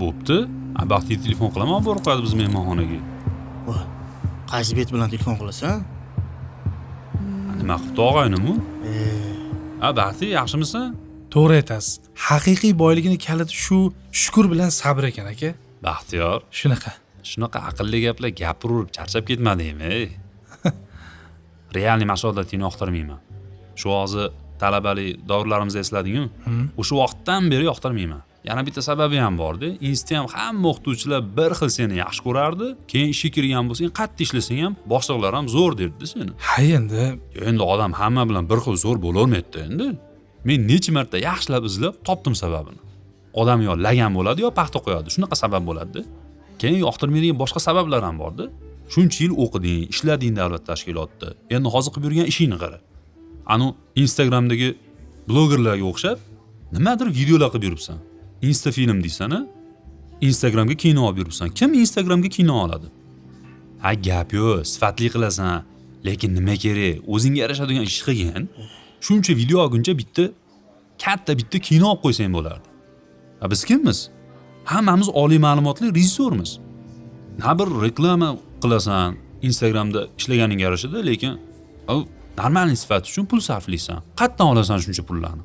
Bo'pti. Baxtiga telefon qilaman, olib borib qo'yadi bizni mehmonxonaga. Voy, qaysi bet bilan telefon qilasan? Nima qilibdi og'aynim u? Baxti, yaxshimisan? To'g'ri aytasiz. Haqiqiy boyligini kaliti shu shukur bilan sabr ekan aka. Baxtiyor, shunaqa. Shunaqa aqlli gaplar gapiraverib charchab ketmadingmi? Realniy mashg'ulotlarni yoqtirmayman. Shu hozir talabalik davrlarimizni eslading-ku? O'sha vaqtdan beri yoqtirmayman. Yana bitta sababi ham bordi. Insta ham hamma o'qituvchilar bir xil seni yaxshi ko'rardi. Keyin ishga kirgan bo'lsang, qattiq ishlasang ham boshliqlar ham zo'r derdi seni. Ha, endi. Endi odam hamma bilan bir xil zo'r bo'lavermaydi endi. Men necha marta yaxshilab izlab topdim sababini. Odam yo lagan bo'ladi, yo paxta qo'yadi. Shunaqa sabab bo'ladi-da. Keyin yoqtirmaydigan boshqa sabablar ham bordi. Shuncha yil o'qiding, ishlading davlat tashkilotida. Endi hozir qilib yurgan ishingni qara. Anu Instagramdagi blogerlarga o'xshab nimadir videolar qilib yuribsan. Insta film deysan-a? Instagramga kino olib yuribsan. Kim Instagramga kino oladi? Ha, gap yo'q, sifatli qilasan, lekin nima kerak? O'zingga yarashadigan ish qilgin. Shuncha video olguncha bitta katta bitta kino olib qo'ysang bo'lardi. Ha, biz kimmiz? Hammamiz oliy ma'lumotli rejissyormiz. Na bir reklama qilasan Instagramda ishlaganingga yarashadi, lekin normalniy sifat uchun pul sarflaysan. Qayerdan olasan shuncha pullarni?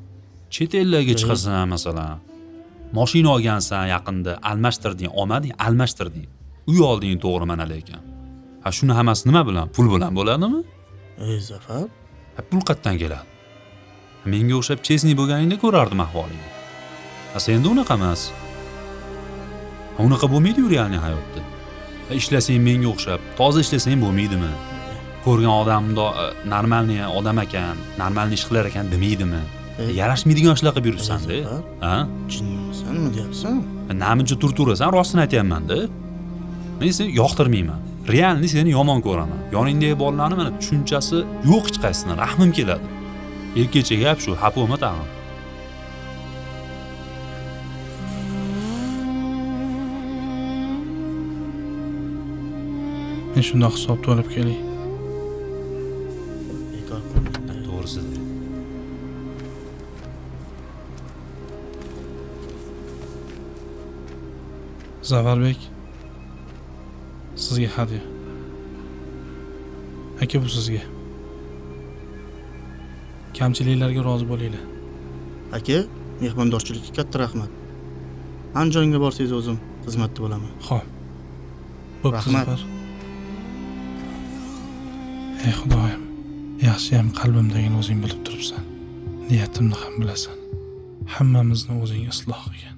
Chet ellarga chiqasan masalan. Mashina olgansan yaqinda, almashtirding, olmading, almashtirding. Uy olding to'g'ri mana lekin. Ha, shuni hammasi nima bilan? Pul bilan bo'ladimi? Ey Zafar, ha, pul qayerdan keladi? Menga o'xshab chesniy bo'lganingda ko'rardim ahvolingni. Ha, senda unaqa emas. Ha, unaqa bo'lmaydi-yu realniy hayotda. Ha, ishlasang menga o'xshab, toza ishlasang bo'lmaydimi? Ko'rgan odam normalniy odam ekan, normalniy ish qilar ekan demaydimi? Yarashmaydigan ishlar qilib yuribsan-da. Ha? Jinnimisan, nima deyapsan? Namuncha turturasan, rostini aytyapman-da. Men seni yoqtirmayman. Realni seni yomon ko'raman. Yoningdagi bolalarni mana tushunchasi yo'q hech qaysisini, rahmim keladi. Erkakcha gap shu, xafa bo'lma tag'in. Men shundoq hisob to'lab kelay. To'g'risi. Zafarbek, sizga hadya. Aka, bu sizga. Kamchiliklarga rozi bo'linglar. Aka, mehmondorchilikka katta rahmat. Andijonga borsangiz o'zim xizmatda bo'laman. Xo'p. Bo'pti, Rahmat. Zafar. Ey Xudoyim, yaxshiyam qalbimdagini o'zing bilib turibsan. Niyatimni ham bilasan. Hammamizni o'zing isloh qilgin.